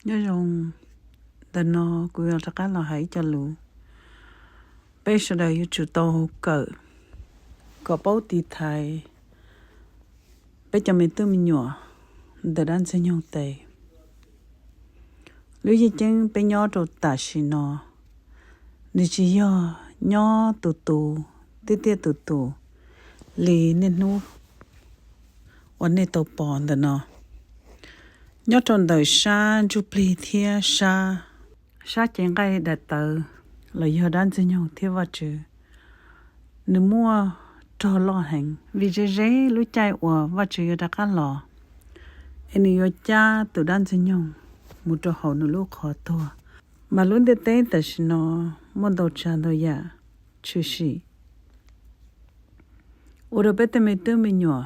Nyob zoo, ntawm no kuv yuav rov qab los hais ib co lus. Peb sawv daws yuav tsum tau kawm kom paub tiv thaiv peb cov me tub me nyuam ntawm dab Ntxwg Nyoog tes. Lub yeej ceeb peb nyob rau tam sim no, nws tsis yog nyob tus tus, tiaj tiaj tus tus li niaj hnub uas nej tau pom ntawm no. Nyob rau ntawm sab ntsuj plig thiab sab, sab cev nqaij daim tawv los yog dab Ntxwg Nyoog thiab Vajtswv, nws muaj rog loj heev. Vim ze ze lub caij uas Vajtswv yuav rov qab los, es nws yuav cab tus dab Ntxwg Nyoog mus rau hauv nws lub qhov tuag. Mas lub ntiaj teb tam sim no muaj ntau tsav ntau yam tshwm sim ua rau peb tej me tub me nyuam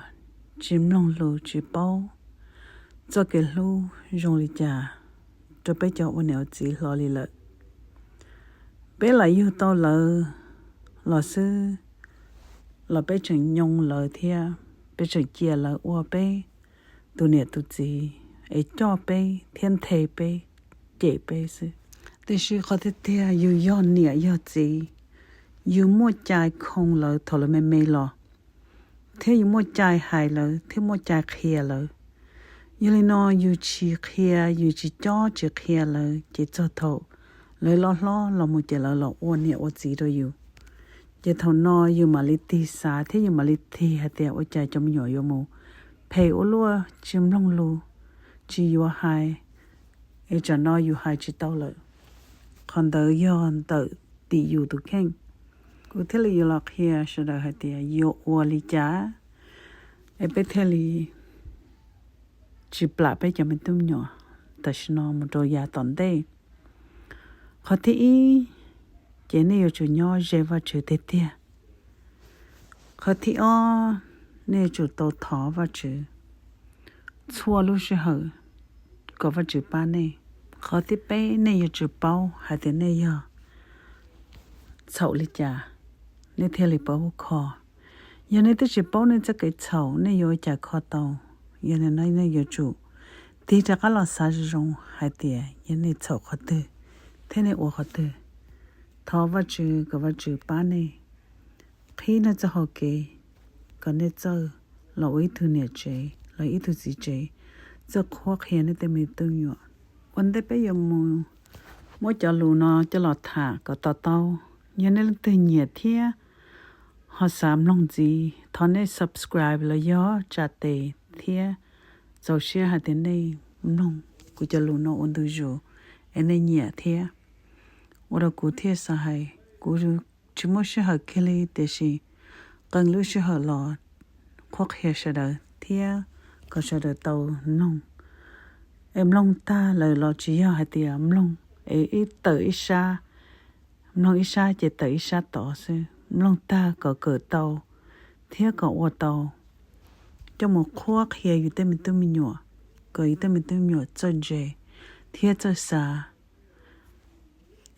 tsis mloog lus, tsis paub txoj kev hlub zoo li cas rau peb cov ua niam ua txiv hlo li lawm. Peb lam yug tau lawv los xwb, los peb tseem nyoo lawv thiab peb tseem cia lawv ua peb tus niam tus txiv, es coj peb thiab nthe peb, cem peb xwb. Tiam sis qhov tiag tiag yus yog niam yog txiv, yus muaj cai khoo lawv thaum lawv me me los, thiab yus muaj cai hais lawv thiab muaj cai qhia lawv. Yog li no yus tsis qhia, yus tsis cob tsis qhia lawv, ces txog thaum lawv loj hlob los mus ces lawv los ua niam ua txiv rau yus. Ces thaum no yus mam li tig xav thiab yus mam li tig hais tias ua cas cov me nyuam yuav mus phem ua luaj, tsis mloog lus, tsis yuav hais, es tsam no yus hais tsis tau lawm. Qhov ntawd yog ntawm tim yus tus kheej. Kuv thiaj li yuav los qhia sawv daws hais tias yuav ua li cas es peb thiaj li tsis plam peb cov me tub me nyuam tam sim no mus rau yav tom ntej. Qhov thib ib, ces nej yuav tsum nyob ze Vajtswv tiag tiag. Qhov thib ob, nej yuav tsum tau thov Vajtswv txhua lub sij hawm kom Vajtswv pab nej. Qhov thib peb, nej yuav tsum paub hais tias nej yog txhaum li cas, nej thiaj li paub kho. Yog nej twb tsis paub nej txoj kev txhaum, nej yuav ua cas kho tau? Yog li no nej yuav tsum tig rov qab los xav zoo zoo hais tias yog nej txhaum qhov twg thiab nej ua qhov twg. Thov Vajtswv kom Vajtswv pab nej qhib nej txoj hau kev, kom nej txawj los ua ib tug niam tsev los ib tug txiv tsev, txawj qhuab qhia nej tej me tub nyuam. Ua ntej peb yuav mus muab cov lus no coj los tham kom to taub, yog nej leej twg nyiam thiab ho xav mloog ntxiv, thov nej subscribe los yog tsa tes thiab txaus siab hais tias nej mloog kuv cov lus no ua ntu zus es nej nyiam thiab. Ua rau kuv thiaj xav hais, kuv tsis muaj sij hawm kiag li, tiam sis qee lub sij hawm los qhuab qhia sawv daws thiab kom sawv daws tau mloog. Es mloog tag lawm los tsis yog hais tias mloog es ib tawm ib sab, mloog ib sab ces tawm ib sab tod xwb. Mloog tag kom kawm tau thiab kom ua tau, coj mus qhuab qhia yus tej me tub me nyuam, kom yus tej me tub me nyuam txawj ntse thiab txawj xav.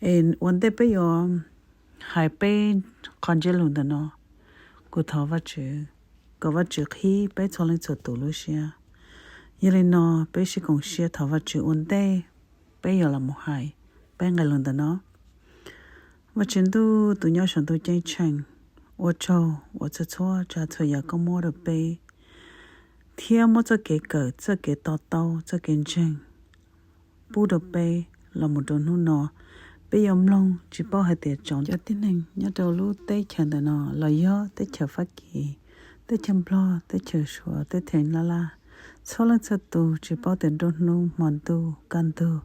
Es ua ntej peb yuav hais peb qhov ntsiab lus ntawm no, kuv thov Vajtswv kom Vajtswv qhib peb txhua leej txhua tus lub siab. Yog li no peb sib koom siab thov Vajtswv ua ntej peb yuav los mus hais peb nqe lus ntawm no. Vajtswv ntuj tus nyob saum ntuj ceeb tsheej, ua tsaug uas txhua txhua tsav txhua yam koj muab rau peb, thiab muab txoj kev kawm, txoj kev to taub, txoj kev ntseeg pub rau peb los mus rau hnub no. Peb yuav mloog tsis paub hais tias tsoom cov tib neeg nyob rau lub teb chaws ntawm no los yog teb chaws Fab Kis, teb chaws Nplog, teb chaws Suav, teb chaws Nyab Laj, txhua leej txhua tus tsis paub tias nruab hnub hmo ntuj kaj ntug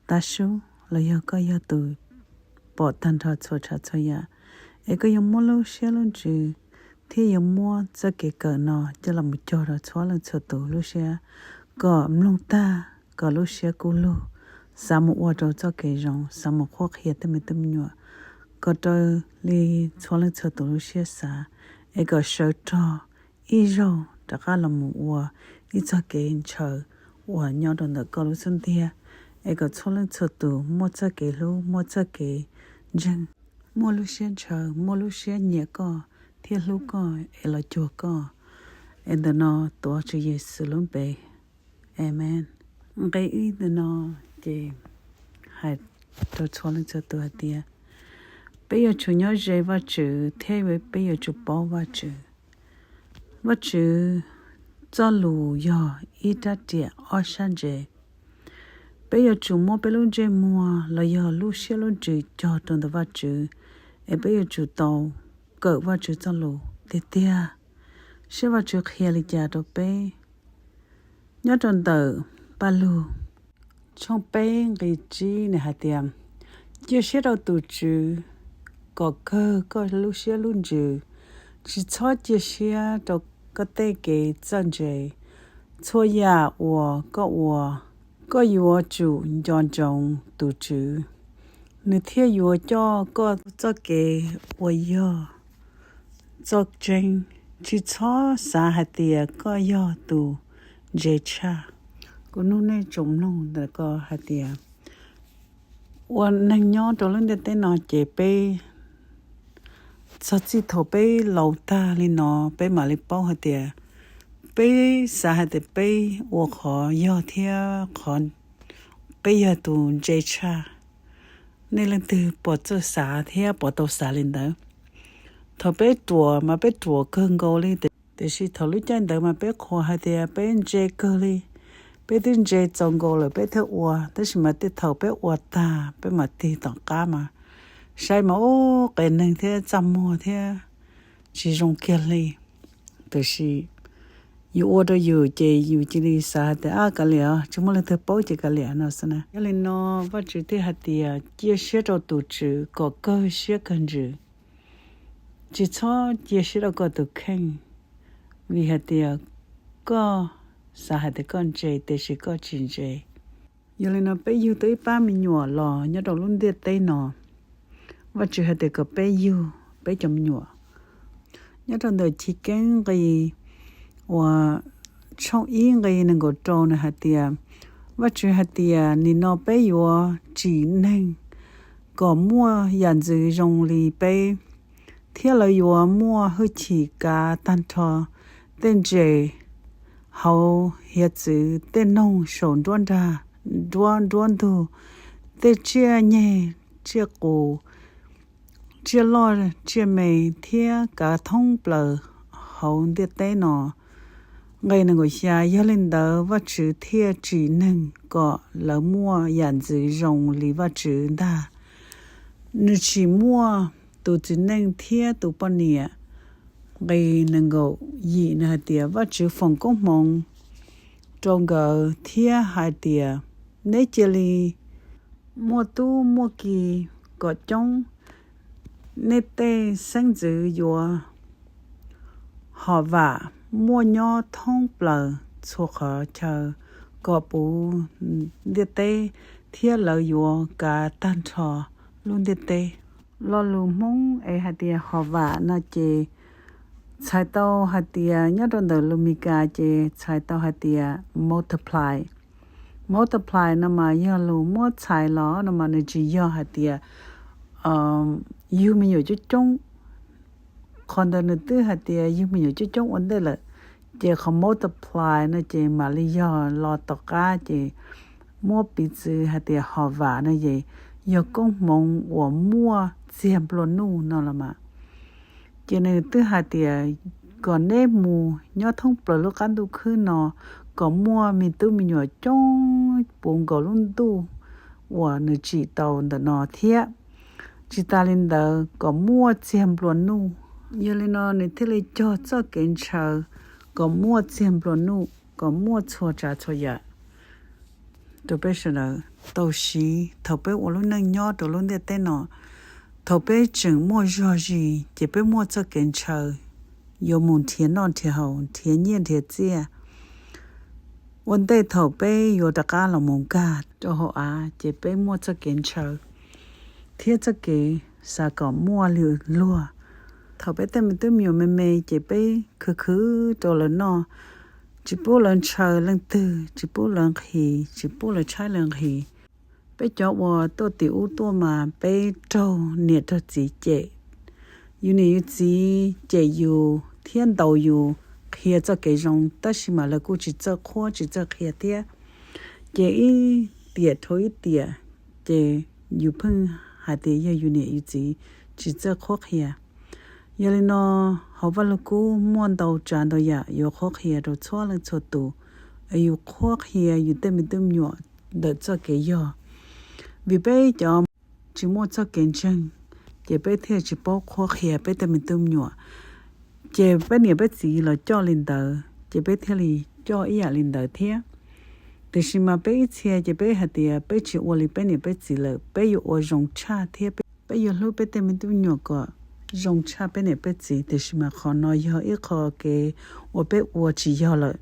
tav su los yog koj yog tus pom tag nrho txhua tsav txhua yam, es koj yuav muab lub siab lub ntsws thiab yuav muab txoj kev kawm no coj los mus cog rau txhua leej txhua tus lub siab, kom mloog tag kom lub siab kub lug, xav mus ua rau txoj kev zoo, xav mus qhuab qhia tej me tub me nyuam kom raws li txhua leej txhua tus lub siab xav, es kom sawv rog ib zaug rov qab los mus ua ib txoj kev ntshaw uas nyob rau ntawm koj lub xub ntiag, es kom txhua leej txhua tus muaj txoj kev hlub, muaj txoj kev ntseeg, muaj lub siab ntshaw, muaj lub siab nyiam koj thiab hlub koj es los cuag koj. Es ntawm no tuav Tswv Yexus lub npe, Amees. Nqe ib ntawm no Ces hais rau txhua leej txhua tus hais tias, peb yuav tsum nyob ze Vajtswv thiab peb yuav tsum paub Vajtswv. Vajtswv txoj lus yog ib rab riam ob sab ntse. Peb yuav tsum muab peb lub ntsej muag los yog lub siab lub ntsws cog rau ntawm Vajtswv, es peb yuav tsum tau kawm Vajtswv txoj lus tiag tiag, saib Vajtswv qhia li cas rau peb. Nyob rau ntawm Paj Lug tshooj peb nqe tsib nws hais tias, cia siab rau tus Tswv kom kawg koj lub siab lub ntsws, tsis txhob cia siab rau koj tej kev txawj ntse. Txhua yam uas koj ua, koj yuav tsum nco ntsoov tus Tswv, nws thiaj yuav coj koj txoj kev uas yog txoj tseeb. Tsis txhob xav hais tias koj yog tus ntse tshaj. Kuv nug nej tsoom mloog ntawm ko hais tias, ua neeg nyob rau lub ntiaj teb no ces peb, txog txij thaum peb laus tag li no peb mam li paub hais tias, peb xav hais tias peb ua qhov yog thiab qhov, peb yog tus ntse tshaj. Nej leej twg puas txawj xav thiab puas tau xav li ntawd? Thaum peb ruam mas peb ruam kawg nkaus li, tiam sis thaum lub caij ntawd mas peb qhuas hais tias peb ntse kawg li, peb twb ntse txaus nkaus lawm peb thiaj ua, tab sis mas tej thaum peb ua tag peb mam tig tom qab mas saib mas ub, qias neeg thiab txaj muag thiab tsis zoo kiag li. Tiam sis yus ua rau yus ces yus cia li xav hais tias, ab, kav liam, tsis muaj leej twg paub ces kav liam no xwb na. Yog li no Vajtswv thiaj hais tias cia siab rau tus Tswv kom kawg siab kawg ntsws. Tsis txhob cia siab rau koj tus kheej, vim hais tias koj xav hais tias koj ntse tiam sis koj tsis ntse. Yog li no peb yug tau ib pab me nyuam los nyob rau lub ntiaj teb no, Vajtswv hais tias kom peb yug peb cov me nyuam. Nyob rau ntawm Chiv Keeb nqe uas tshooj ib nqe nees nkaum rau nws hais tias, Vajtswv hais tias nim no peb yuav tsim neeg kom muaj yam ntxwv zoo li peb, thiab lawv yuav muaj hwj chim kav tag nrho tej ntses hauv hiav txwv, tej noog saum nruab nrag, nruab nruab ntug, tej tsiaj nyeg, tsiaj qus, tsiaj loj tsiaj me, thiab kav thoob plaws hauv ntiaj teb no. Nqe nees nkaum xya, yog li ntawd Vajtswv thiaj tsim neeg kom lawv muaj yam ntxwv zoo li Vajtswv ntag. Nws tsim muaj tus txiv neej thiab tus poj niam. Nqe nees nkaum yim nws hais tias, Vajtswv foom koob hmoov rau nkawd thiab hais tias, neb cia li muaj tub muaj ki kom coob, nej tej xeeb ntxwv yuav hom vam muaj nyob thoob plaws txhua qhov chaw kom puv ntiaj teb, thiab lawv yuav kav tag nrho lub ntiaj teb. Lo lus Hmoob es hais tias hom vam no ces txhais tau hais tias nyob rau ntawm lus Meskas ces txhais tau hais tias multiply. Multiply no mas yog lus muab txhais los no mas nws tsis yog hais tias yug me nyuam coob coob. Qhov ntawd nws twb hais tias yug me nyuam coob coob ua ntej lawm, ces qhov multiply no ces mam li yog los tom qab ces muab piv txwv hais tias hom vam no ces yog koob hmoov uas muaj txiag nplua nuj no los mas. Ces nws twb hais tias kom neb mus nyob thoob plaws lub qab ntuj khwb no kom muaj me tub me nyuam coob puv nkaus lub ntuj uas nws tsim tau ntawm no thiab. Tsis tas li ntawd kom muaj txiag nplua nuj. Yog li no nws thiaj li cog txoj kev ntshaw kom muaj txiag nplua nuj, kom muaj txhua tsav txhua yam rau peb sawv daws tau siv thaum peb ua lub neej nyob rau lub ntiaj teb no. Thaum peb tseem muaj zog zis ces peb muaj txoj kev ntshaw yuav mus nrhiav noj nrhiav haus, nrhiav nyiaj nrhiav txiaj. Ua ntej thaum peb yuav rov qab los mus nkag rau hauv av ces peb muaj txoj kev ntshaw thiab txoj kev xav kom muaj li luag. Thaum peb tej me tub me nyuam me me ces peb khwv khwv rau lawv noj, tsis pub lawv ntshaw leej twg, tsis pub lawv nqhis, tsis pub lawv tshaib lawv nqhis. Peb cov uas tuaj tim ub tuaj mas peb raug niam raug txiv cem. Yus niam yus txiv cem yus thiab ntaus yus qhia txoj kev zoo, tab sis mas lawv kuj tsis txawj qhuab tsis txawj qhia thiab. Ces ib tiam dhau ib tiam, ces yus pheej hais tias yog yus niam yus txiv tsis txawj qhuab qhia. Yog li no, hauv Vaj Lug Kub muaj ntau tsav ntau yam yuav qhuab qhia rau txhua leej txhua tus, es yus qhuab qhia yus tej me tub me nyuam ntawm txoj kev yog. Vim peb cov tsis muaj txoj kev ntseeg, ces peb thiaj tsis paub qhuab qhia peb tej me tub me nyuam. Ces peb niam peb txiv los coj li ntawd, ces peb thiaj li coj ib yam li ntawd thiab. Tiam sis mas peb ib txhia ces peb hais tias peb tsis ua li peb niam peb txiv lawm, peb yuav ua zoo tshaj thiab peb yuav hlub peb tej me tub me nyuam kom zoo tshaj peb niam peb txiv. Tiam sis mas qhov no yog ib qho kev uas peb ua tsis yog lawm,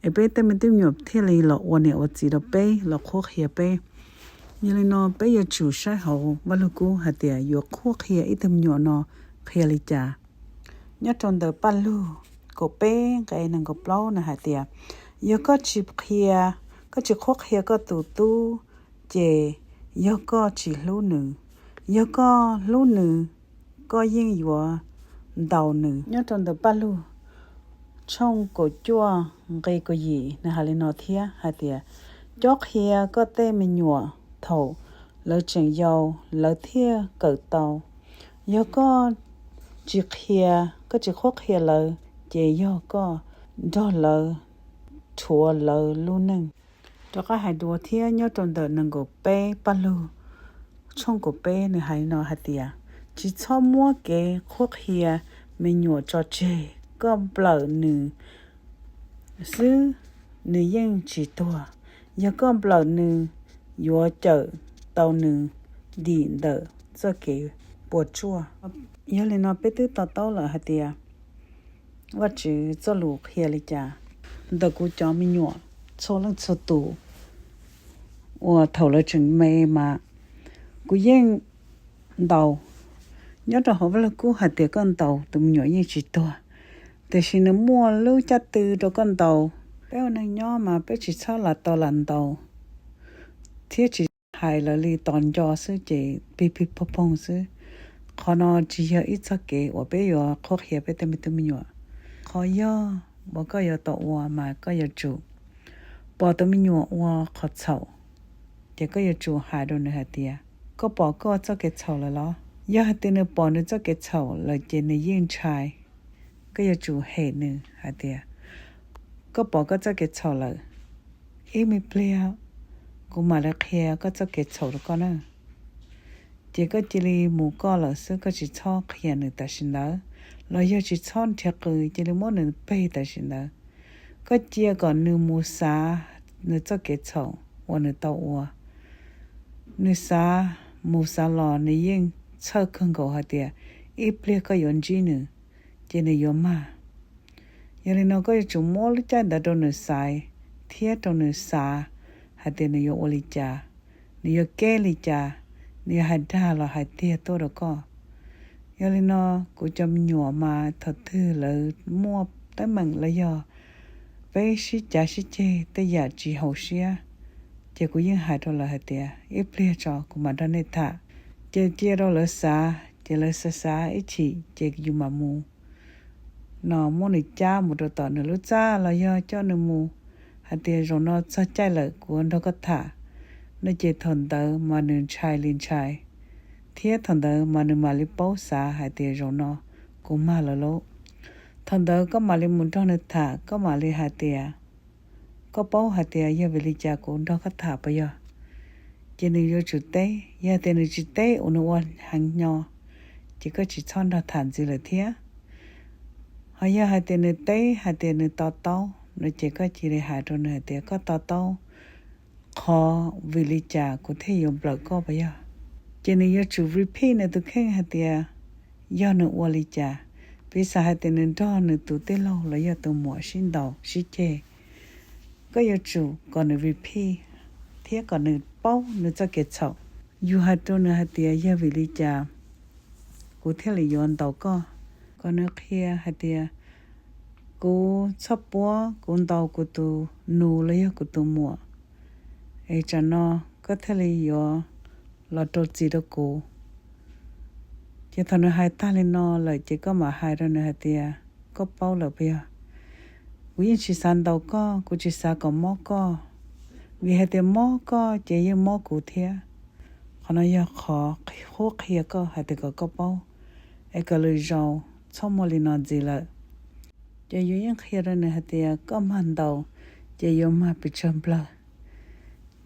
es peb tej me tub me nyuam thiaj li los ua niam ua txiv rau peb, los qhuab qhia peb. Yog li no peb yuav tsum saib hauv Vaj Lug Kub hais tias yuav qhuab qhia ib tug me nyuam no qhia li cas. Nyob rau ntawm Paj Lug kaum peb nqe nees nkaum plaub nws hais tias, yog koj tsis qhia, koj tsis qhuab qhia koj tus tub, ces yog koj tsis hlub nws. Yog koj hlub nws, koj yeej yuav ntaus nws. Nyob rau ntawm Paj Lug tshooj kaum cuaj nqe kaum yim nws hais li no thiab hais tias, cob qhia koj tej me nyuam thaum lawv tseem yau, lawv thiaj kawm tau. Yog koj tsis qhia, koj tsis qhuab qhia lawv, ces yog koj nrog lawv rhuav lawv lub neej. Rov qab hais dua thiab, nyob rau ntawm nees nkaum peb Paj Lug tshooj kaum peb nws hais li no hais tias, tsis txhob muab kev qhuab qhia me nyuam tso tseg, koj nplawm nws xwb, nws yeej tsis tuag. Yog koj nplawm nws, yuav cawm tau nws dim ntawm txoj kev puas tsuaj. Yog li no peb twb to taub lawm hais tias Vajtswv txoj lus qhia li cas. Ntawm kuv cov me nyuam txhua leej txhua tus uas thaum lawv tseem me mas kuv yeej ntaus. Nyob rau hauv Vaj Lug Kub hais tias koj ntaus tus me nyuam yeej tsis tuag, tiam sis nws muaj lub caj tw rau koj ntaus. Peb ua neeg nyob mas peb tsis txhob lam tau lam ntaus thiab tsis hais lawv li, tos nco xwb ces pig pig poog poog xwb. Qhov no tsis yog ib txoj kev uas peb yuav qhuab qhia peb tej me tub me nyuam. Qhov yog uas koj yuav tau ua mas koj yuav tsum pom tus me nyuam ua qhov txhaum, ces koj yuav tsum hais rau nws hais tias, koj pom koj txoj kev txhaum lawm los? Yog hais tias nws pom nws txoj kev txhaum lawm ces nws yeej ntshai. Koj yuav tsum hem nws hais tias, koj pom koj txoj kev txhaum lawm, ib me pliag kuv mam li qhia koj txoj kev txhaum rau koj na. Ces koj cia li mus koj lawm xwb, koj tsis txhob qhia nws tam sim ntawd, los yog tsis txhob nrhiav qws, cia li muab nws peg tam sim ntawd. Koj cia kom nws mus xav nws txoj kev txhaum uas nws tau ua. Nws xav mus xav los nws yeej txhawj kawg nkaus hais tias ib pliag koj yuav ntsib nws, ces nws yuav mag. Yog li no koj yuav tsum muab lub caij ntawd rau nws xaiv thiab rau nws xav hais tias nws yuav ua li cas, nws yuav keb li cas, nws yuav hais dag los hais tiag tuaj rau koj. Yog li no kuv cov me nyuam mas thaum twg lawv muaj teeb meem los yog peb sib cav sib ceg tej yam tsis haum siab, ces kuv yeej hais rau lawv hais tias ib pliag tso kuv mam nrog nej tham. Ces cia rau lawv xav, ces lawv xav xav ib chim ces yus mam mus no muab nws cab mus rau tom nws lub txaj los yog coj nws mus hais tias zaum no txog caij lawm kuv nrog koj tham no, ces thaum ntawd mas nws ntshai li ntshai, thiab thaum ntawd mas nws mam li paub xav hais tias zaum no kuv mag lawm lauj. Thaum ntawd koj mam li mus nrog nws tham, koj mam li hais tias, koj paub hais tias yog vim li cas kuv nrog koj tham puas yog? Ces nws yuav tsum teb. Yog tias nws tsis teb uas nws ua heev hnyo, ces koj tsis txhob nrog tham ntxiv lawm thiab. Ho yog hais tias nws teb hais tias nws to taub no, ces koj cia li hais rau nws hais tias koj to taub qhov vim li cas kuv thiaj yuav nplawm koj puas yog? Ces nws yuav tsum repeat nws tus kheej hais tias yog nws ua li cas. Piv xam hais tias nws nrog nws tus tij laug los yog tus muam sib ntaus sib ceg, koj yuav tsum kom nws repeat thiab kom nws paub nws txoj kev txhaum. Yus hais rau nws hais tias yog vim li cas kuv thiaj li yuav ntaus koj. Kom nws qhia hais tias kuv txhoj puab kuv ntaus kuv tus nus los yog kuv tus muam, es tsam no koj thiaj li yuav los rau txim rau kuv. Ces thaum nws hais tag li no lawm ces koj mam hais rau nws hais tias koj paub lawm puas yog? Kuv yeej tsis xav ntaus koj, kuv tsis xav kom mob koj. Vim hais tias mob koj ces yeej mob kuv thiab. Qhov no yog qhov qhuab qhia koj hais tias kom koj paub, es kom lwm zaus txhob muaj li no ntxiv lawm. Ces yus yeej qhia rau nws hais tias koj mag ntaus ces yuav mag pes tsawg nplawg.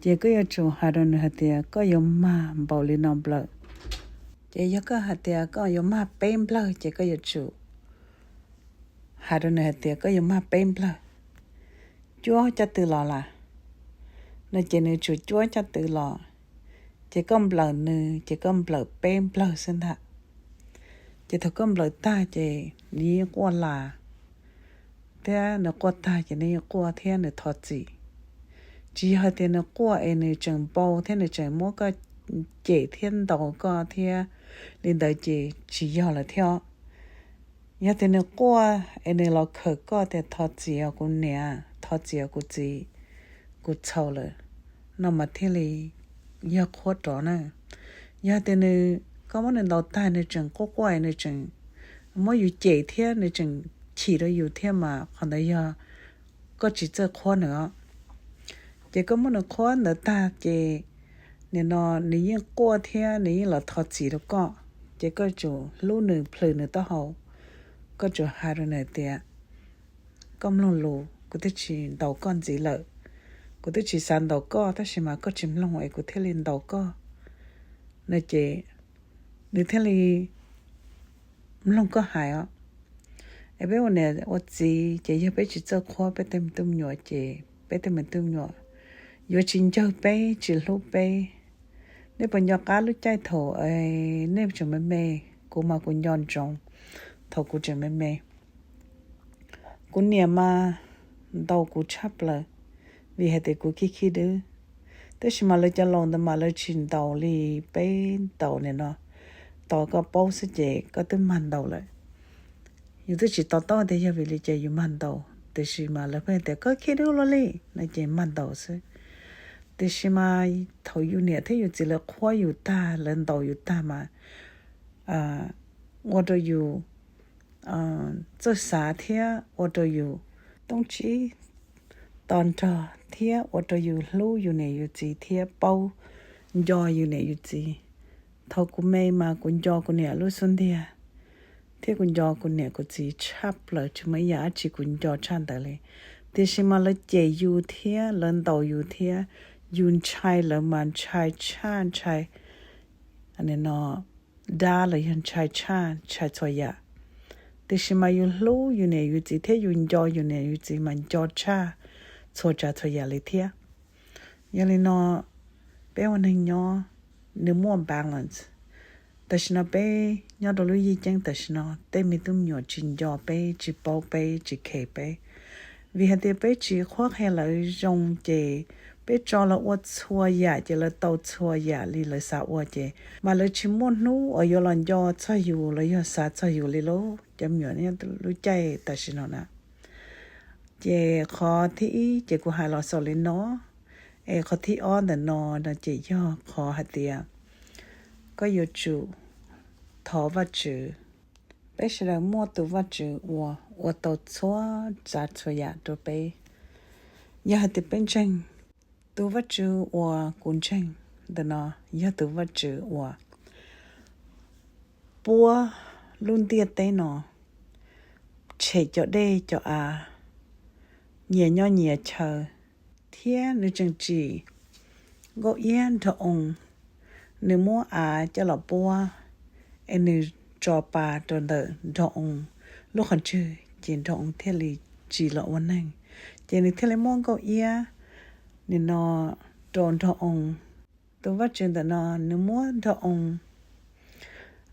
Ces koj yuav tsum hais rau nws hais tias koj yuav mag npaum li no nplawg. Ces yog koj hais tias koj yuav mag peb nplawg ces koj yuav tsum hais rau nws hais tias koj yuav mag peb nplawg. Cuab caj tw los las, no ces nws tsum cuab caj tw los. Ces koj nplawm nws ces koj nplawm peb nplawg xwb ntag. Ces thaum koj nplawm tag ces nws yeej quaj las, thiab nws quaj tag ces nws yeej quaj thiab nws thov txim. Tsis yog hais tias nws quaj es nws tseem npau thiab nws tseem muab koj cem thiab ntaus koj thiab li ntawd ces tsis yog lawm thiab. Yog tias nws quaj es nws los khawm koj tias thov txim os kuv niam, thov txim os kuv txiv, kuv txhaum lawm, no mas thiaj li yog qhuab rov na. Yog tias nws, koj muab nws ntaus tag nws tseem quaj quaj, nws tseem muab yus cem thiab nws tseem chim rau yus thiab mas qhov ntawd yog koj tsis txawj qhuab nws os. Ces koj muab nws qhuab ntawd tag ces nim no nws yeej quaj thiab nws yeej los thov txim rau koj. Ces koj tsum hlub nws plhws nws taub hau, koj tsum hais rau nws tias koj mloog lus, kuv twb tsis ntaus koj ntxiv lawm, kuv twb tsis xav ntaus koj tab sis mas koj tsis mloog es kuv thiaj li ntaus koj. No ces nws thiaj li mloog koj hais os. Es peb ua niam ua txiv ces yog peb tsis txawj qhuab peb tej me tub me nyuam ces peb tej me tub me nyuam yuav tsis ncawg peb tsis hlub peb. Nej puas nco qab lub caij thaum nej tseem me me, kuv mas kuv nco ntsoov thaum kuv tseem me me. Kuv niam mas ntaus kuv tshaj plaws, vim hais tias kuv khib khib dwb. Tab sis mas lawv cov laus ntawd mas lawv tsis ntaus li peb ntaus nim no, tos koj paub xwb ces koj twb mag ntaus lawm. Yus twb tsis to taub tias yog vim li cas yus mag ntaus, tiam sis mas lawv pheej tias koj khib dwb luaj li no ces mag ntaus xwb. Tiam sis mas thaum yus niam thiab yus txiv lawv qhuab yus tag lawv ntaus yus tag mas ua rau yus txawj xav thiab ua rau yus tooj tsib to nrog thiab ua rau yus hlub yus niam yus txiv thiab paub nco yus niam yus txiv. Thaum kuv me mas kuv nco kuv niam lub xub ntiag thiab kuv nco kuv niam kuv txiv tshaj plaws, tsis muaj ib yam dab tsi kuv nco tshaj ntawd li. Tiam sis mas lawv cem yus thiab lawv ntaus yus thiab yus ntshai lawv mas ntshai tshaj ntshai no dab los yog ntshai tshaj ntshai txhua yam. Tiam sis mas yus hlub yus niam yus txiv thiab yus nco yus niam yus txiv mas nco tshaj txhua tsav txhua yam li thiab. Yog li no peb ua neeg nyob nws muaj balance. Tam sim no peb nyob rau lub yeeb ceeb tam sim no tej me tub me nyuam tsis nco peb tsis paub peb tsis khes peb, vim hais tias peb tsis qhuab qhia lawv zoo ces peb tso lawv ua txhua yam ces lawv tau txhua yam li lawv xav ua ces mas lawv tsis muaj hnub uas yuav los nco txog yus los yog xav txog yus li lauj cov me nyuam nyob lub caij tam sim no na. Ces qhov thib ib ces kuv hais los xaus li no, es qhov thib ob ntawm no no ces yog qhov hais tias koj yuav tsum thov Vajtswv. Peb sawv daws muaj tus Vajtswv uas ua tau txhua tsav txhua yam rau peb. Yog hais tias peb ntseeg, tus Vajtswv uas kuv ntseeg ntawm no yog tus Vajtswv uas puab lub ntiaj teb no, tshem cov dej cov av, nyias nyob nyias chaw, thiab nws tseem tsim nkauj iab nrog oo, nws muab av coj los puab, es nws tso pa rau ntawm nrog oo lub qhov ntswg ces nrog oo thiaj li tsis los ua neeg. Ces nws thiaj li muab nkauj iab nim no rau nrog oo. Tus Vajtswv ntawm no nws muab nrog oo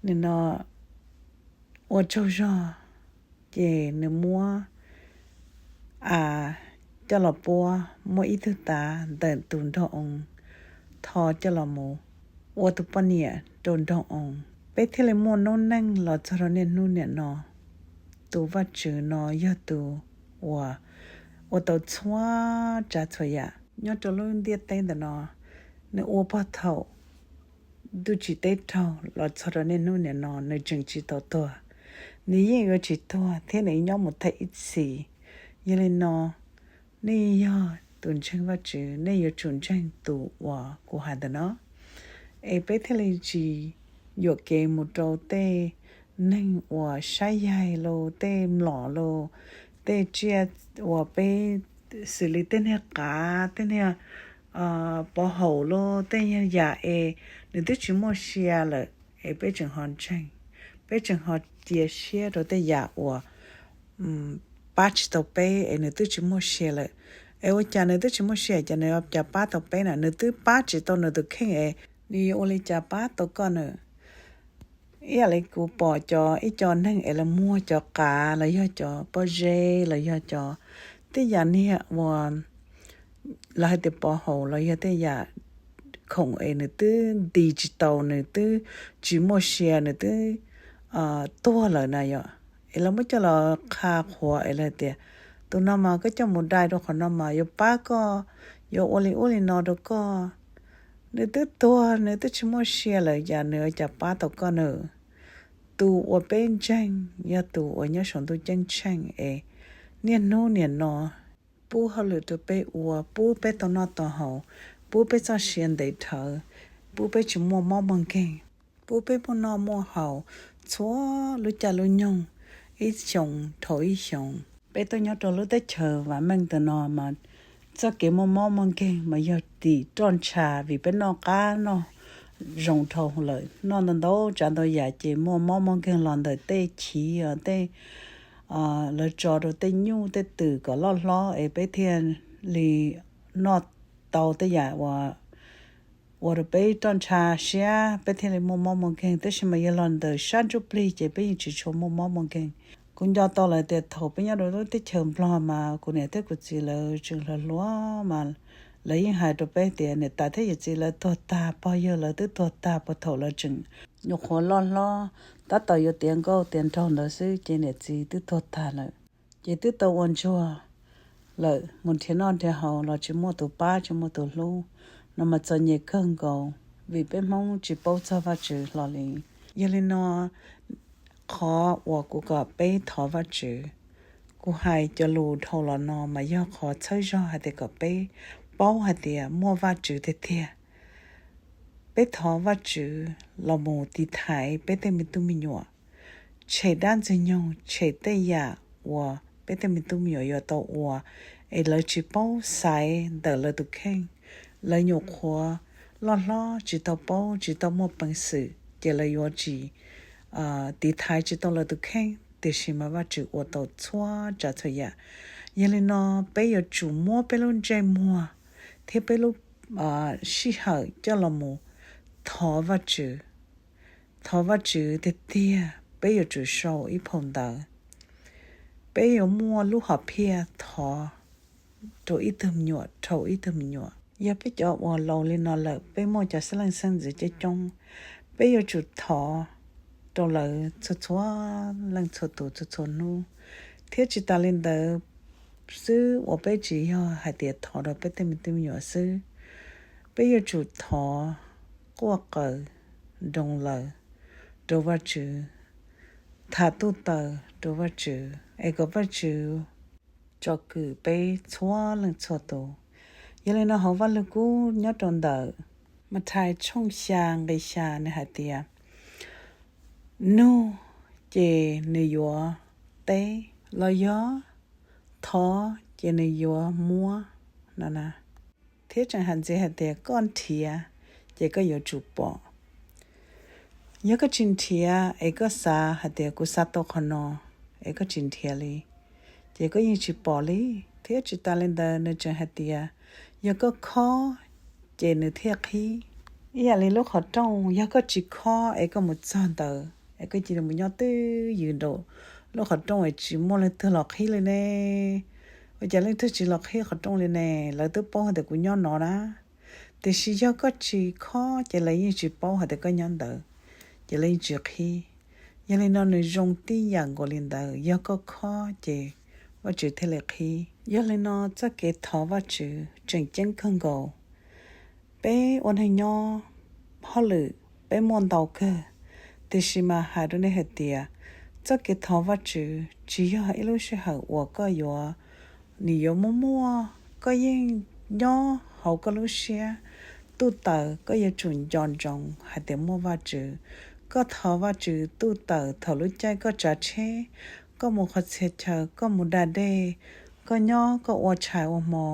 nim no ua tsaug zog, ces nws muab av coj los puab, muab ib tug tav ntawm tus nrog oo tho coj los mus ua tus poj niam rau nrog oo. Peb thiaj li muaj noob neej los txog rau niaj hnub nim no. Tus Vajtswv no yog tus uas ua tau txhua tsav txhua yam nyob rau lub ntiaj teb ntawm no. Nws ua pog thaum ntuj tsim teb raug los txog rau niaj hnub nim no nws tseem tsis tau tuag. Nws yeej yuav tsis tuag thiab nws nyob mus tag ib txhis. Yog li no, nej yog tus ntseeg Vajtswv, nej yuav tsum ntseeg tus uas kuv hais ntawm no. Es peb thiaj li tsis yuam kev mus rau tej neeg uas saib yaig los, tej mlom los, tej tsiaj uas peb xws li tej niag qav, tej niag pov haum los, tej yam es nws twb tsis muaj sia lawm, es peb tseem ho ntseeg, peb tseem ho cia siab rau tej yam uas pab tsis tau peb es nws twb tsis muaj sia lawm. Es ua cas nws twb tsis muaj sia, cas nws cas pab tau peb na? Nws twb pab tsis tau nws tus kheej es nws yuav ua li cas pab tau koj na? Ib yam li kuv pom cov, ib co neeg es lawv muag cov qav los yog cov pob zeb los yog cov, tej yam niag uas lawv hais tias pov haum los yog tej yam khoom es nws twb nti tsis tau, nws twb tsis muaj sia, nws twb tuag lawm na yom. Es lawv muab coj los qha qhuav es lawv tias, tus no mas koj coj mus dai rau qhov no mas yuav pab koj, yuav ua li ub li no rau koj. Nws twb tuag, nws twb tsis muaj sia lawm, cas nws cas pab tau koj na? Tus uas peb ntseeg yog tus uas nyob saum ntuj ceeb tsheej es niaj hnub nim no pub hauj lwm rau peb ua, pub peb tau noj tau haus, pub peb txoj sia ntev dhawv, pub peb tsis muaj mob muaj nkeeg, pub peb muaj noj muaj haus txhua lub caij lub nyoog, ib xyoos dhau ib xyoos. Peb tuaj nyob rau lub teb chaws vam meej ntawm no mas txoj kev muaj mob muaj nkeeg mas yog tim roj ntsha, vim peb noj qab noj zoo dhau lawm, noj ntau ntau tsav ntau yam ces muaj mob muaj nkeeg los ntawm tej chiv, tej lawv tso rau tej nyuj tej twm kom loj hlob es peb thiaj li noj tau tej yam uas ua rau peb roj ntsha siab, peb thiaj li muaj mob muaj nkeeg. Tab sis mas yog los ntawm sab ntsuj plig ces peb yeej tsis tshua muaj mob muaj nkeeg. Kuv nco tau lawm tias thaum peb nyob rau lub teb chaws Nplog mas kuv niam thiab kuv txiv lawv tseem hluas hluas mas lawv yeej hais rau peb tias niam tais thiab yawm txiv lawv tuag tag, pog yawg lawv twb tuag tag puag thaum lawv tseem nyuam qhuav loj hlob, tab tom yuav tiav nkauj tiav nraug ntawd xwb ces niam txiv twb tuag tag lawm. Ces twb tau ua ntsuag lawm, mus nrhiav noj nrhiav haus los tsis muaj tus pab tsis muaj tus hlub, no mas txom nyem kawg nkaus vim peb Hmoob tsis paub txog Vajtswv hlo li. Yog li no, qhov uas kuv kom peb thov Vajtswv, kuv hais cov lus dhau los no mas yog qhov txhawb zog hais tias kom peb paub hais tias muaj Vajtswv tiag tiag. Peb thov Vajtswv los mus tiv thaiv peb tej me tub me nyuam, tshem dab ntxwg nyoog, tshem tej yam uas peb tej me tub me nyuam yuav tau ua es lawv tsis paub xaiv ntawm lawv tus kheej. Lawv nyuam qhuav loj hlob tsis tau paub tsis tau muaj peev xwm ces lawv yuav tsis tiv thaiv tsis tau lawv tus kheej, tiam sis mas Vajtswv ua tau txhua tsav txhua yam. Yog li no, peb yuav tsum muab peb lub ntsej muag thiab peb lub sij hawm coj los mus thov Vajtswv. Thov Vajtswv tiag tiag, peb yuav tsum sau ib phau ntawv. Peb yuav muaj lub hom phiaj thov rau ib tug me nyuam dhau ib tug me nyuam. Yog peb cov uas laus li no lawm, peb muaj cov xeeb leej xeeb ntxwv coob coob, peb yuav tsum thov rau lawv txhua txhua leej txhua tus txhua txhua hnub. Thiab tsis tas li ntawd xwb, uas peb tsis yog hais tias thov rau peb tej me tub me nyuam xwb, peb yuav tsum thov quaj qw nroo laws rau Vajtswv, tham tuj taws rau Vajtswv es kom Vajtswv tsom kwm peb txhua leej txhua tus. Yog li no hauv Vaj Lug Kub nyob rau ntawm Mathais tshooj xya nqe xya nws hais tias, nug ces nws yuav teb, los yog thov ces nws yuav muab no na. Thiab tseem hais ntxiv hais tias koj nrhiav ces koj yuav tsum pom. Yog koj tsis nrhiav es koj xav hais tias kuv xav tau qhov no es koj tsis nrhiav li, ces koj yeej tsis pom li. Thiab tsis tas li ntawd nws tseem hais tias yog koj khob ces nws thiaj qhib. Ib yam li lub qhov rooj, yog koj tsis khob es koj mus txog ntawd es koj cia li mus nyob twj ywm nraum lub qhov rooj es tsis muaj leej twg los qhib li ne. Ua cas leej twg tsis los qhib qhov rooj li ne? Lawv twb paub hais tias kuv nyob no na. Tiam sis yog koj tsis khob ces lawv yeej tsis paub hais tias koj nyob ntawd, ces lawv yeej tsis qhib. Yog li no nws zoo tib yam nkaus li ntawd, yog koj khob ces Vajtswv thiaj li qhib. Yog li no txoj kev thov Vajtswv tseem ceeb kawg nkaus. Peb ua neeg nyob hauj lwm peb muaj ntau kawg, tiam sis mas hais rau nej hais tias txoj kev thov Vajtswv tsis yog ib lub sij hawm uas koj yuav, nws yuav muaj muaj, koj yeej Nyob hauv koj lub siab tuj tawm, koj yuav tsum nco ntsoov hais tias muaj Vajtswv. Koj thov Vajtswv tuj tawm thaum lub caij koj tsav tsheb, koj mus qhov txhia chaw, koj mus da dej, koj nyob koj ua tshais ua hmo,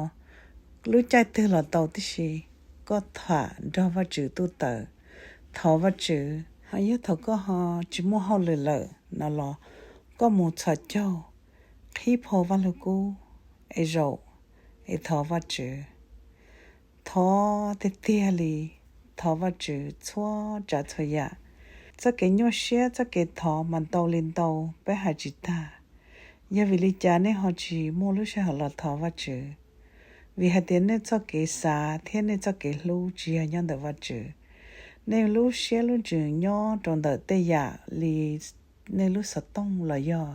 lub caij twg los tau tib si, koj tham nrog Vajtswv tuj tawm, thov Vajtswv. Yog thaum koj ho tsis muaj hauj lwm lawm no los koj mus txhos caug, qhib phau Vaj Lug Kub es zaum es thov Vajtswv. Thov tiag tiag li, thov Vajtswv txhua tsav txhua yam. Txoj kev nyuaj siab, txoj kev thov mas ntau li ntau, peb hais tsis tag. Yog vim li cas nej ho tsis muaj lub sij hawm los thov Vajtswv? Vim hais tias nej txoj kev xav thiab nej txoj kev hlub tsis yog nyob ntawm Vajtswv. Nej lub siab lub ntsws nyob rau ntawm tej yam li nej lub xov tooj los yog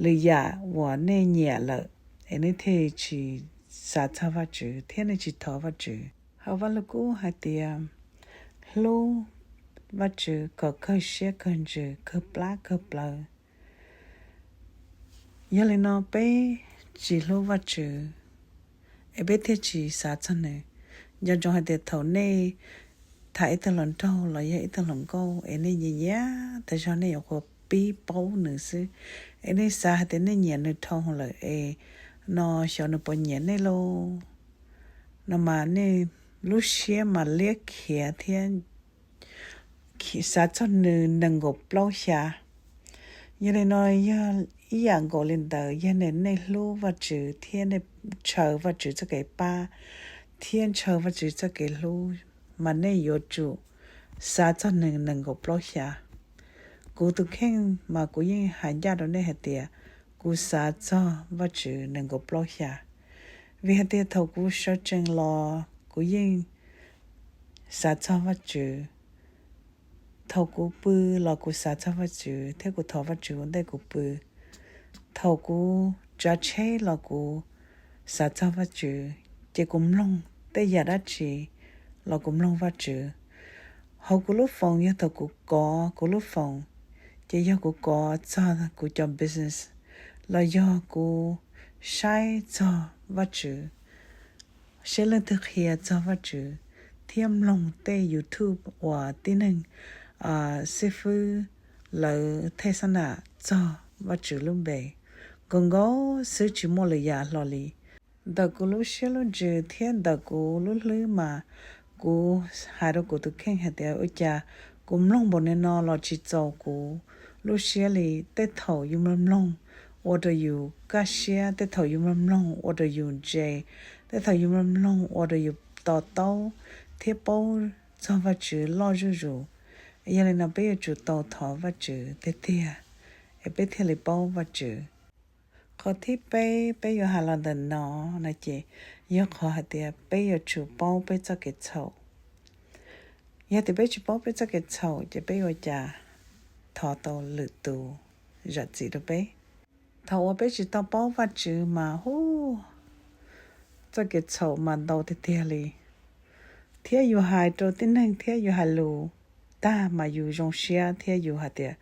lwm yam uas nej nyiam lawm, es nej thiaj tsis xav txog Vajtswv thiab nej tsis thov Vajtswv. Hauv Vaj Lug Kub hais tias, hlub Vajtswv kom kawg siab kawg ntsws kawg plab kawg plawv. Yog li no peb tsis hlub Vajtswv, es peb thiaj tsis xav txog nws. Nco ntsoov hais tias thaum nej tham ib tug hluas nraug los yog ib tug hluas nkauj es nej nyiam nyiam tas zog, nej yuav qhuav pib paub nws xwb, es nej xav hais tias nej nyiam nws dhau lawm es no xyov nws puas nyiam nej lauj no mas nej lub siab mas liab khiav thiab xav txog nws nees nkaum plaub xya. Yog li no yog ib yam nkaus li ntawd, yog nej hlub Vajtswv thiab nej ntshaw Vajtswv txoj kev pab thiab ntshaw Vajtswv txoj kev hlub, mas nej yuav tsum xav txog nws nees nkaum plaub xya. Kuv tus kheej mas kuv yeej hais ncaj rau nej hais tias kuv xav txog Vajtswv nees nkaum plaub xya, vim hais tias thaum kuv sawv tsees los kuv yeej xav txog Vajtswv. Thaum kuv pw los kuv xav txog Vajtswv thiab kuv thov Vajtswv ua ntej kuv pw. Thaum kuv tsav tsheb los kuv xav txog Vajtswv, ces kuv mloog tej yam dab tsi los kuv mloog Vajtswv. Hauv kuv lub foos, yog thaum kuv kov kuv lub foos, ces yog kuv kov txog kuv cov business los yog kuv saib txog Vajtswv, saib leej twg qhia txog Vajtswv, thiab mloog tej YouTube uas tib neeg xib fwb lawv thej xab nam txog Vajtswv lub npe. Nkaus nkaus xwb, tsis muaj lwm yam hlo li. Ntawm kuv lub siab lub ntsws thiab ntawm kuv lub hlwb mas kuv hais rau kuv tus kheej hais tias ua cas kuv mloog npaum li no los tsis txaus kuv lub siab li. Tej thaum yus mloog mloog ua rau yus kaj siab, tej thaum yus mloog mloog ua rau yus ntse, tej thaum yus mloog mloog ua rau yus to taub thiab paub txog Vajtswv loj zuj zus. Yog li no peb yuav tsum tau thov Vajtswv tiag tiag es peb thiaj li paub Vajtswv. Qhov thib peb peb yuav hais los ntawm no no ces yog qhov hais tias peb yuav tsum paub peb txoj kev txhaum. Yog tias peb tsis paub peb txoj kev txhaum ces peb ua cas thov tau lwm tus zam txim rau peb? Thaum uas peb tsis tau paub Vajtswv mas hu, txoj kev txhaum mas ntau tiag tiag li. Thiab yus hais rau tib neeg thiab yus hais lus tag mas yus zoo siab thiab yus hais tias,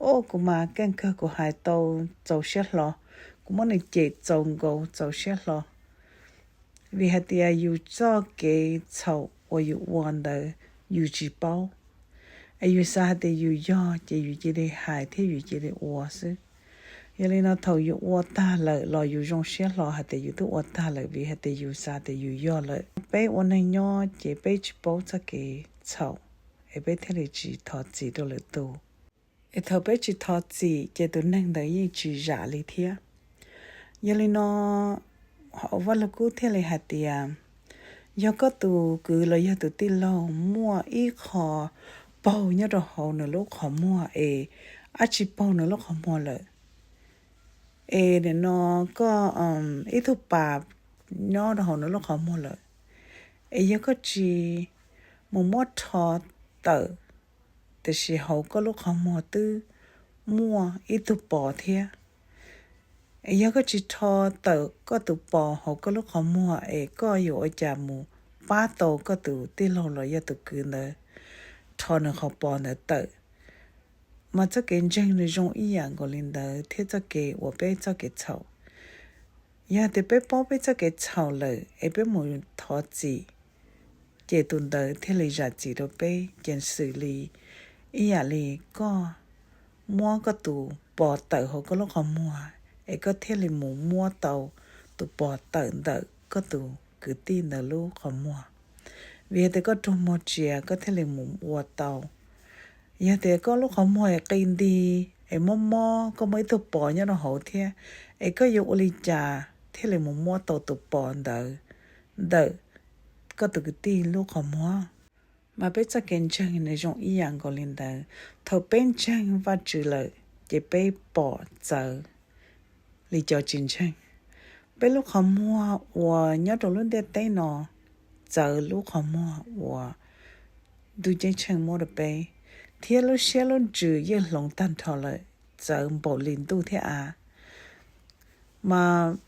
o, kuv mas keej kawg, kuv hais tau txaus siab hlo, kuv muab nws cem txaus nkaus txaus siab hlo. Vim hais tias yus txoj kev txhaum uas yus ua ntawd yus tsis paub, es yus xav hais tias yus yog ces yus cia li hais thiab yus cia li ua xwb. Yog li no thaum yus ua tag lawm los yus zoo siab hlo hais tias yus twb ua tag lawm vim hais tias yus xav tias yus yog lawm. Peb ua neeg nyob ces peb tsis paub txoj kev txhaum, es peb thiaj li tsis thov txim rau lwm tus. Es thaum peb tsis thov txim ces tus neeg ntawd yeej tsis zam li thiab. Yog li no Vaj Lug Kub thiaj li hais tias, yog koj tus kwv los yog tus tij laug muaj ib qho paug nyob rau hauv nws lub qhov muag es dab tsi paug nws lub qhov muag lawm, es nim no koj ib tug pas nyob rau hauv nws lub qhov muag lawm, es yog koj tsis mus muab rho tawm, tiam sis hauv koj lub qhov muag twb muaj ib tug pos thiab. Es yog koj tsis rho tawm koj tus pos hauv koj lub qhov muag es koj yuav ua cas mus pab tau koj tus tij laug los yog tus kwv ntawd rho nws qhov pos ntawd tawm? Mas txoj kev ntseeg nws zoo ib yam nkaus li ntawd thiab txoj kev uas peb txoj kev txhaum. Yog tias peb paub peb txoj kev txhaum lawm es peb mus thov txim, ces tus ntawd thiaj li zam txim rau peb. Ces xws li ib yam li koj muab koj tus pos tawm hauv koj lub qhov muag, es koj thiaj li mus muab tau tus pos tawm ntawm koj tus kwv tij ntawd lub qhov muag. Vim yog tias koj raug muag tsias koj thiaj li mus ua tau. Yog tias koj lub qhov muag qi nti es mob mob, koj muaj ib tug pos nyob rau hauv thiab, es koj yuav ua li cas thiaj li mus muab tau tus pos ntawd ntawm koj tus kwv tij lub qhov muag? Mas peb txoj kev ntseeg nws zoo ib yam nkaus li ntawd. Thaum peb ntseeg Vajtswv lawm, ces peb pom txawv li cov tsis ntseeg. Peb lub qhov muag uas nyob rau lub ntiaj teb no txawv lub qhov muag uas ntuj ceeb tsheej muab rau peb, thiab lub siab lub ntsws yeej hloov tag nrho lawm, txawv npaum li ntuj thiab av. Mas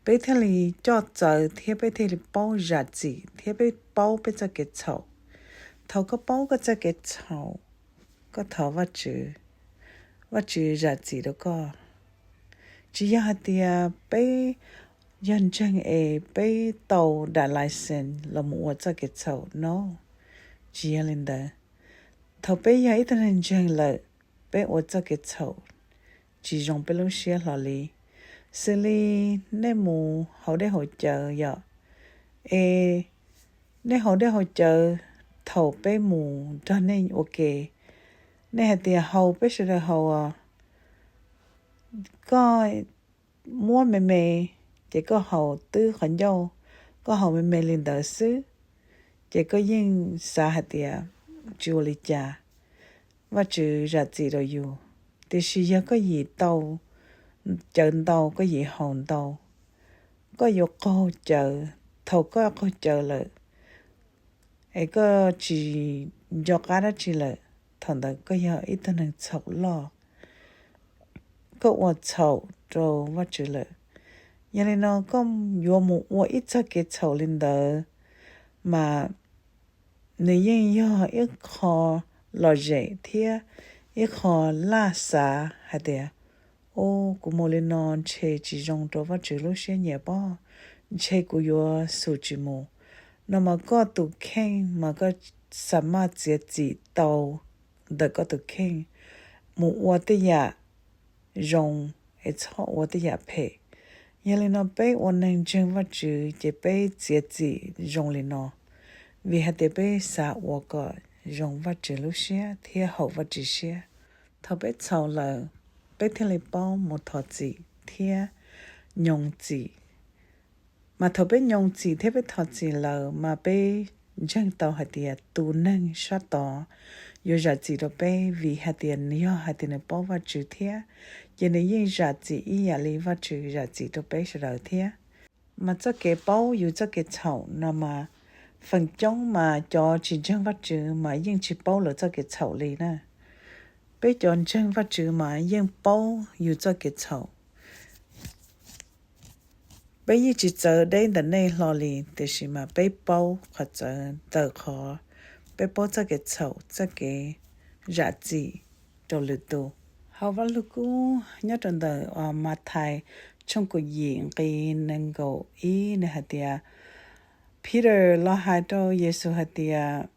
peb thiaj li coj txawv thiab peb thiaj li paub zam txim thiab peb paub peb txoj kev txhaum. Thaum koj paub koj txoj kev txhaum, koj thov Vajtswv, Vajtswv zam txim rau koj. Tsis yog hais tias peb yog ntseeg es peb tau dam license los mus ua txoj kev txhaum no, tsis yog li ntawd. Thaum peb yog ib tug neeg ntseeg lawm, peb ua txoj kev txhaum tsis zoo peb lub siab hlo li. Xws li nej mus haus dej haus cawv yom, es nej haus dej haus cawv, thaum peb mus nrog nej ua ke, nej hais tias haus peb sawv daws haus os, koj muab me me, ces koj haus twb qhov ncauj, koj haus me me li ntawd xwb, ces koj yeej xav hais tias tsis ua li cas, Vajtswv zam txim rau yus. Tiam sis yog koj yim tau cawv ntau, koj yim haus ntau, koj yuav qaug cawv. Thaum koj qaug cawv lawm es koj tsis nco qab dab tsi lawm, thaum ntawd koj yog ib tug neeg txhaum loj, koj ua txhaum rau Vajtswv lawm. Yog li no koj yuav mus ua ib txoj kev txhaum li ntawd, mas nws yeej yog ib qho lom zem thiab ib qho laj xav hais tias, o, kuv mus li no ntshe tsis zoo rau Vajtswv lub siab nyiam pob, ntshe kuv yuav xub tsis mus. No mas koj tus kheej mas koj xa maj txiav txim tau ntawm koj tus kheej mus ua tej yam zoo es txhob ua tej yam phem. Yog li no peb ua neeg ntseeg Vajtswv ces peb txiav txim zoo li no, vim hais tias peb xav ua kom zoo Vajtswv lub siab thiab haum Vajtswv siab. Thaum peb txhaum lawm, peb thiaj li paub mus thov txim thiab nyoos txim. Mas thaum peb nyoos txim thiab peb thov txim lawm mas peb ntseeg tau hais tias tus neeg sab tod yuav zam txim rau peb, vim hais tias nws yog hais tias nws paub Vajtswv thiab, ces nws yeej zam txim ib yam li Vajtswv zam txim rau peb sawv daws thiab. Mas txoj kev paub yus txoj kev txhaum no mas feem coob mas cov tsis ntseeg Vajtswv mas yeej tsis paub lawv txoj kev txhaum li na. Peb cov ntseeg Vajtswv mas yeej paub yus txoj kev txhaum. Peb yeej tsis txawv deb ntawm nej hlo li, tiam sis mas peb paub qhov txawv ntawm qhov peb paub txoj kev txhaum, txoj kev zam txim rau lwm tus. Hauv Vaj Lug Kub nyob rau ntawm Mathais tshooj kaum yim nqe nees nkaum ib, nws hais tias, Peter los hais rau Yexus hais tias,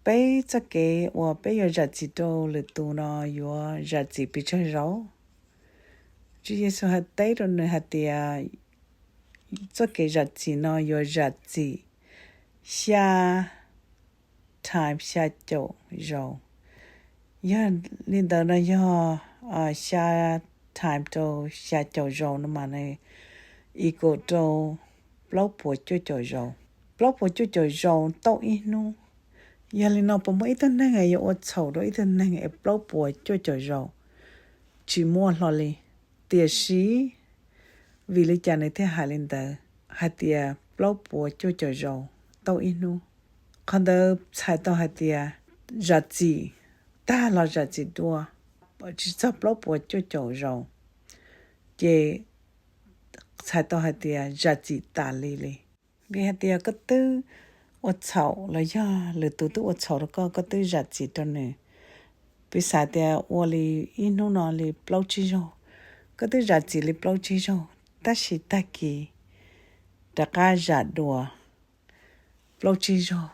Peb txoj kev uas peb yuav zam txim rau lwm tus no yuav zam txim pes tsawg zaus? Tswv Yexus hais teb rau nws hais tias, Txoj kev zam txim no yuav zam txim xya times xya caum zaus. Yog li ntawd no yog xya times rau xya caum zaus no mas nws equal rau plaub puas cuaj caum zaus. Plaub puas cuaj caum zaus tauj ib hnub. Yog li no puas muaj ib tug neeg yuav ua txhaum rau ib tug neeg es plaub puas cuaj caum zaus? Tsis muaj hlo li. Tiam sis vim li cas nws thiaj hais li ntawd, hais tias plaub puas cuaj caum zaus tauj ib hnub? Qhov ntawd txhais tau hais tias zam txim, tag los zam txim dua, tsis txog plaub puas cuaj caum zaus, ces txhais tau hais tias zam txim tas li li. Vim hais tias koj twb ua txhaum los yog lwm tus twb ua txhaum rau koj, koj twb zam txim rau nws, piv xam tias ua li ib hnub no li plaub tsib zaug, koj twb zam txim li plaub tsib zaug, tab sis tag kis rov qab zam dua plaub tsib zaug,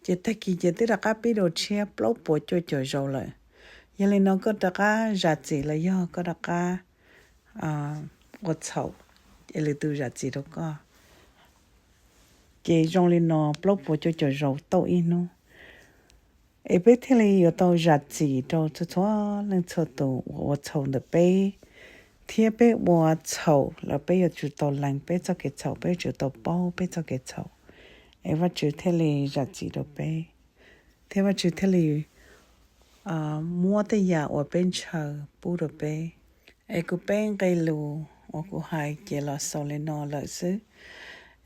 ces tag kis ces twb rov qab pib dua tshiab plaub puas cuaj caum zaus lawm. Yog li no koj rov qab zam txim los yog koj rov qab ua txhaum, es lwm tus zam txim rau koj. Ces zoo li no plaub puas cuaj caum zaus tau ib hnub, es peb thiaj li yuav tau zam txim rau txhua txhua leej txhua tus uas ua txhaum ntawm peb, thiab peb ua txhaum los peb yuav tsum tau lees peb txoj kev txhaum, peb yuav tsum tau paub peb txoj kev txhaum, es Vajtswv thiaj li zam txim rau peb, thiab Vajtswv thiaj li muab tej yam uas peb ntshaw pub rau peb. Es kuv peb nqe lus uas kuv hais ces los xaus li no lawm xwb.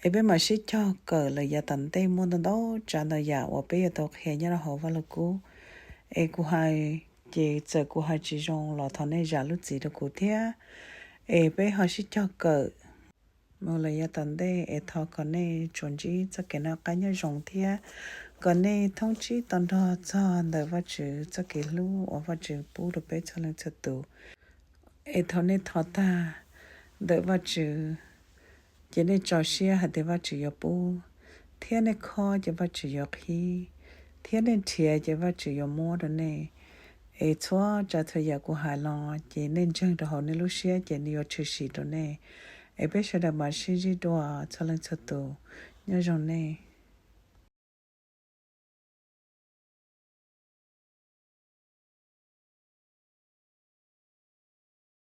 Es peb mam sib cog kawm lawm yav tom ntej, muaj ntau ntau tsav ntau yam uas peb yuav tau qhia nyob rau hauv Vaj Lug Kub. Es kuv hais, ces txawm kuv hais tsis zoo los thov nej zam lub txim rau kuv thiab. Es peb ho sib cog kawm mus lawm yav tom ntej, es thov kom nej tsuas ntsib txoj kev noj qab nyob zoo thiab kom nej thoob tsib to nrog txog ntawm Vajtswv txoj kev hlub uas Vajtswv pub rau peb txhua leej txhua tus. Es thaum nej thov tag ntawm Vajtswv, ces nej tso siab hais tias Vajtswv yuav pub, thiab nej khob ces Vajtswv yuav qhib, thiab nej nrhiav ces Vajtswv yuav muab rau nej. Es txhua tsav txhua yam kuv hais los ces nej ntseeg rau hauv nej lub siab ces nws yuav tshwm sim rau nej. Es peb sawv daws mam sib ntsib dua txhua leej txhua tus, nyob zoo nej.